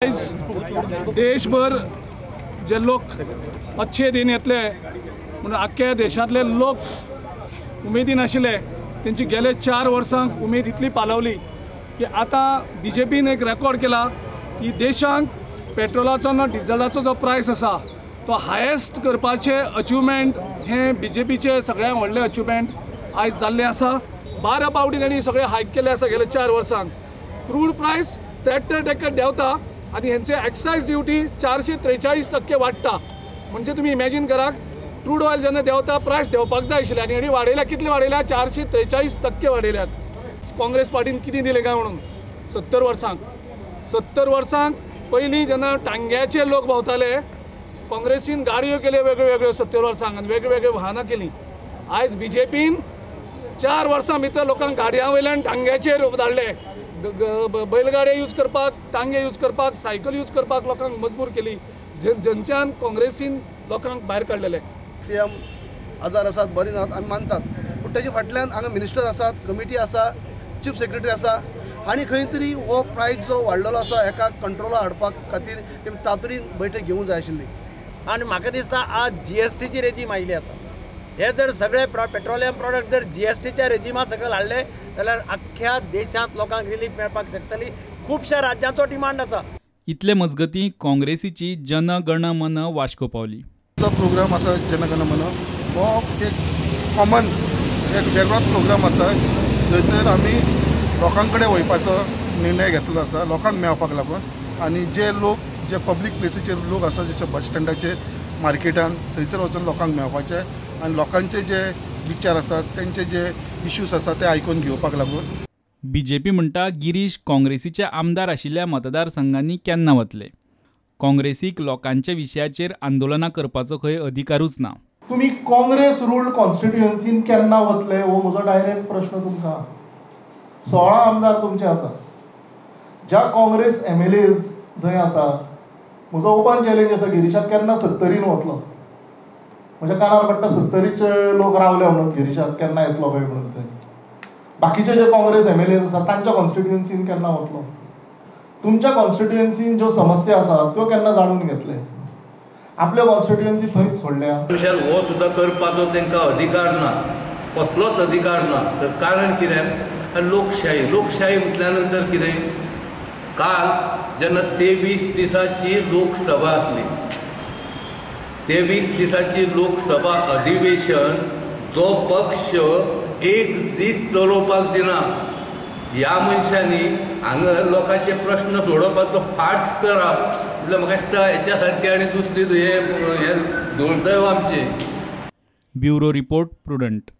देशभर जे लोक अच्छे दिन येतले म्हणून आख्या देशांतले लोक उमेदीन आशिल्ले, तेंची गेले 4 वर्सांक उमेद इतली पालवली की आतां बीजेपीन एक रेकॉर्ड केला की देशांक पेट्रोलाचो ना डिझलाचो जो प्रायस आसा तो हायेस्ट करपाचें अचिवमेंट हें बीजेपीचें सगळ्यांत व्हडलें अचिवमेंट आयज जाल्लें आसा. 12 पावटी तांणी सगळें हायक केल्लें आसा गेले 4 वर्सांक. क्रूड प्रायस 73% देंवता आनी हेंचे एक्सायज ड्युटी 443% वाडटा. म्हणजे तुमी इमॅजीन करात, क्रूड ऑयल जेन्ना देंवता प्रायस देंवपाक जाय आशिल्ले आनी हेणी वाडयल्या, कितले वाडयल्या, 443% वाडयल्यात. काँग्रेस पार्टीन कितें दिलें काय म्हणून 70 वर्सांक, 70 वर्सांक पयलीं जेन्ना टांग्याचे लोक भोंवताले, काँग्रेसीन गाडयो केल्यो वेगळ्यो वेगळ्यो 70 वर्सांक आनी वेगळी वेगळी वाहनां केलीं. आयज बीजेपीन 4 वर्सां भितर लोकांक गाडयां वयल्यान टांग्याचेर धाडले, बैलगाडे यूज करपाक, टांगे यूज करपाक, सायकल यूज करपाक लोकांक मजबूर केली, जेंच्यान काँग्रेसीन लोकांक भायर काडलेले. सी एम आजार आसात, बरी नात आमी मानतात, पूण तेजे फाटल्यान हांगा मिनिस्टर आसात, कमिटी आसा, चीफ सेक्रेटरी आसा आनी खंय तरी हो प्रायस जो वाडलेलो आसा हेका कंट्रोला हाडपा खातीर तेमी तातडीन बैठक घेवंक जाय आशिल्ली. आनी म्हाका दिसता आज जीएसटीची रेजीम आयिल्ली आसा. हे जर सगळे पेट्रोलियम प्रोडक्ट जर जीएसटीच्या रेजिमा सकयल हाडले जाल्यार अख्ख्या देशांत लोकांक रिलीफ मेळपाक शकतली. खुबश्या राज्यांचो डिमांड आसा. इतले मजगतीं काँग्रेसीची जन गण मन वास्को पावली. जो प्रोग्राम आसा जन गण मन हो एक कॉमन एक वेगळोच प्रोग्राम आसा जंयसर आमी लोकां कडेन वयपाचो निर्णय घेतलो आसा, लोकांक मेळपाक लागून. आनी जे लोक जे पब्लीक प्लेसीचेर लोक आसा, जशे बस स्टँडाचेर, मार्केटान, थंयसर वचून लोकांक मेळपाचें आनी लोकांचे जे विचार आसात, तेंचे जे इश्यूज आसात ते आयकून घेवपाक लागून. बीजेपी म्हणटा गिरीश काँग्रेसीचे आमदार आशिल्ल्या मतदारसंघांनी केन्ना वतले. काँग्रेसीक लोकांच्या विशयाचेर आंदोलनां करपाचो खंय अधिकारूच ना. तुमी काँग्रेस रूल्ड कॉन्स्टिट्युएन्सीन केन्ना वतले हो म्हजो डायरेक्ट प्रश्न तुमकां. 16 आमदार तुमचे आसात, ज्या काँग्रेस एमएलएज जंय आसा, म्हजो ओपन चॅलेंज आसा गिरीशाक केन्ना 70 वतलो. म्हज्या कानार पडटा 70चे लोक रावले म्हणून गिरीशाक केन्ना येतलो काय म्हणून. थंय बाकीचे जे काँग्रेस एमएलएज आसा तांच्या कॉन्स्टिट्युएन्सीन केन्ना वतलो. तुमच्या कॉन्स्टिट्युएन्सीन ज्यो समस्या आसा त्यो केन्ना जाणून घेतले. आपल्यो कॉन्स्टिट्युएन्सी थंयच सोडल्या. हो सुद्दां करपाचो तांकां अधिकार ना, कसलोच अधिकार ना. तर कारण कितें, लोकशाही. लोकशाही म्हटल्या नंतर कितें, काल जेन्ना 23 दिसांची लोकसभा आसली, 23 दिसांची लोकसभा अधिवेशन जो पक्ष एक दीस चलोवपाक दिना, ह्या मनशांनी हांगा लोकांचे प्रश्न सोडोवपाचो फार्स करप म्हटल्यार म्हाका दिसता हेच्या सारकें आनी दुसरी हें दुर्दैव आमचें. Bureau report, Prudent.